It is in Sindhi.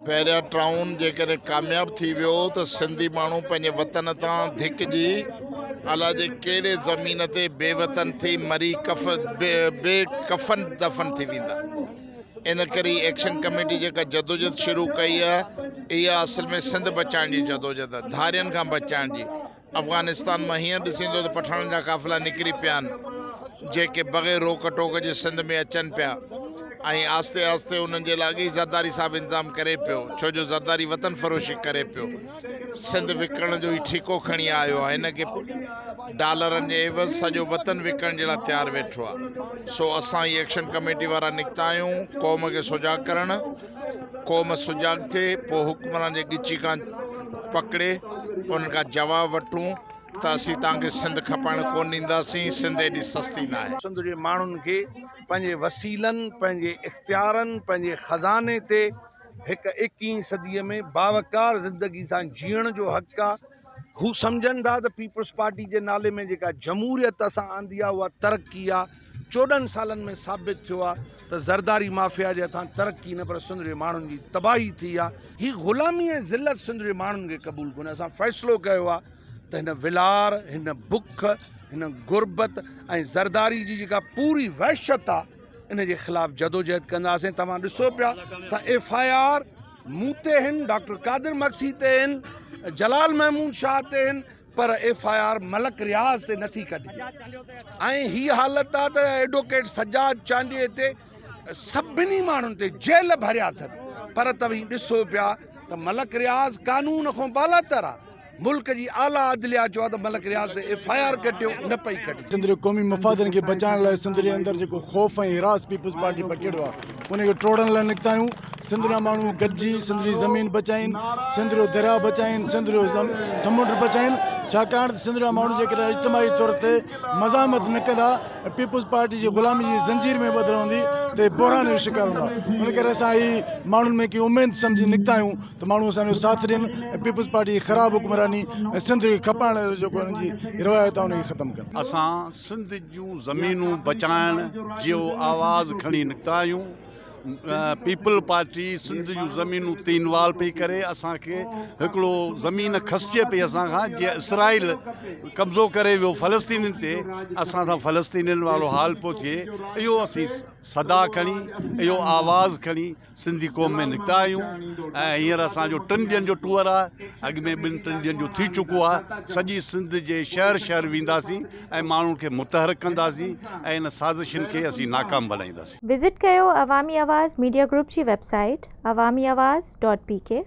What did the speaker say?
بحريا ٽائون جيڪڏهن ڪامياب ٿي ويو ته سنڌي ماڻهو پنهنجي وطن تان ڌڪجي الاجي ڪهڙي زمين تي بي وطن ٿي مري ڪف بي ڪفن دفن ٿي ويندا. ان ڪري ايڪشن ڪميٽي جيڪا جدوجھد شروع ڪئي آهي اها اصل ۾ سنڌ بچائڻ جي جدوجھد آهي ڌارين کان بچائڻ جي. افغانستان مان هينئر ڏسين ٿو ته پٺاڻن جا قافلا نڪري پيا آهن جيڪي بغير روڪ ٽوڪ جي سنڌ ۾ اچن پيا ۽ آهستي آهستي انهن جي لاء اڳي ئي زرداري صاحب انتظام ڪري پيو ڇو جو زرداري وطن فروشي ڪري پيو سنڌ وڪڻڻ جو هي ٺيڪو کڻي آيو آهي هن کي ڊالرن جي عيوض سڄو وطن وڪڻڻ جي لاء تيار ويٺو آهي سو اسان هي ايڪشن ڪميٽي وارا نڪتا آهيون قوم کي سجاڳ ڪرڻ قوم سجاڳ ٿئي پوء حڪمران جي ڳچي کان پڪڙي انهن کان جواب وٺون ته اسين توهان کي سنڌ کپائڻ ڪونه ڏينداسين، سنڌ ايڏي سستي ناهي. سنڌ جي ماڻهن کي پنهنجي وسيلن، پنهنجي اختيارن، پنهنجي خزاني تي هڪ ايڪيهين صديء ۾ باوقار زندگي سان جيئڻ جو حق آ. هو سمجهن ٿا ته پيپلز پارٽي جي نالي ۾ جيڪا جمهوريت اسان آندي آ اها ترقي آ. 14 سالن ۾ ثابت ٿيو آ ته زرداري مافيا جي هٿان ترقي نه پر سنڌ جي ماڻهن جي تباهي ٿي آ. هي غلامي ۽ ذلت سنڌ جي ماڻهن کي قبول ڪونهي. اسان فيصلو ڪيو آ ته هن ولار، هن بک، هن غربت ۽ زرداري جي جيڪا پوري وحشت آ ان جي خلاف جدوجهد ڪنداسين. توهان ڏسو پيا ته ايف I R مون تي هن، ڊاڪٽر قادر مگسي تي هن، جلال محمود شاهه تي هن پر F I R Malik Riaz تي نٿي ڪڍجي ۽ هي حالت آ ته ايڊووڪيٽ سجاد چانڊيي تي سڀني ماڻهن تي جيل ڀريا اٿن پر توهين ڏسو پيا ته ملڪ رياض قانون کان بالاتر آ ملڪ جي اعليٰ عدليا چيو آ ته ملڪ رياض تي ايف I R ڪٽيو نه پئي ڪٽجي. سنڌ جي قومي مفادن کي بچائڻ لاء سنڌ جي اندر جيڪو خوف ۽ هراس پيپلز پارٽي پکيڙيو آ ان کي ٽوڙڻ لاء نڪتا آهيون سنڌ جا ماڻهو گڏجي سنڌ جي زمين بچائين سنڌ جو درياء بچائين سنڌ جو سمنڊ بچائين ڇاڪاڻ ته سنڌ جا ماڻهو جيڪڏهن اجتماعي طور تي مزاحمت نه ڪندا ۽ پيپلز پارٽي جي غلامي جي زنجير ۾ ٻڌل هوندي ته بحران جو شڪار هوندا ان ڪري اسان هي ماڻهن ۾ ڪي اميد سمجهي نڪتا آهيون ته ماڻهو اسان جو ساٿ ڏين ۽ پيپلز پارٽي جي خراب حڪمراني ۽ سنڌ کي کپائڻ جو جيڪو انهن جي روايت آهي ان کي ختم ڪن. اسان سنڌ جون زمينون بچائڻ جو آواز کڻي نڪتا آهيون پيپلز پارٽي سنڌ جون زمينون تين وال پئي ڪري اسان کي هڪڙو زمين کسجي پئي اسان کان جيئن اسرائيل قبضو ڪري ويو فلسطينين تي اسان سان فلسطينين وارو حال پيو ٿئي اهو اسين صدا کڻي اهو آواز کڻي سنڌي قوم ۾ نڪتا آهيون ۽ هينئر اسان جو ٽن ڏينهن جو ٽوئر آهي اڳ ۾ ٻن ٽن ڏينهن جو ٿي چڪو آهي سڄي سنڌ جي شهر شهر وينداسين ۽ ماڻهن کي متحرڪ ڪنداسين ۽ ان سازشن کي اسين ناڪام بنائينداسين. وزٽ ڪيو عوامي آواز ميڊيا گروپ جي website Awami Awaz dot P K.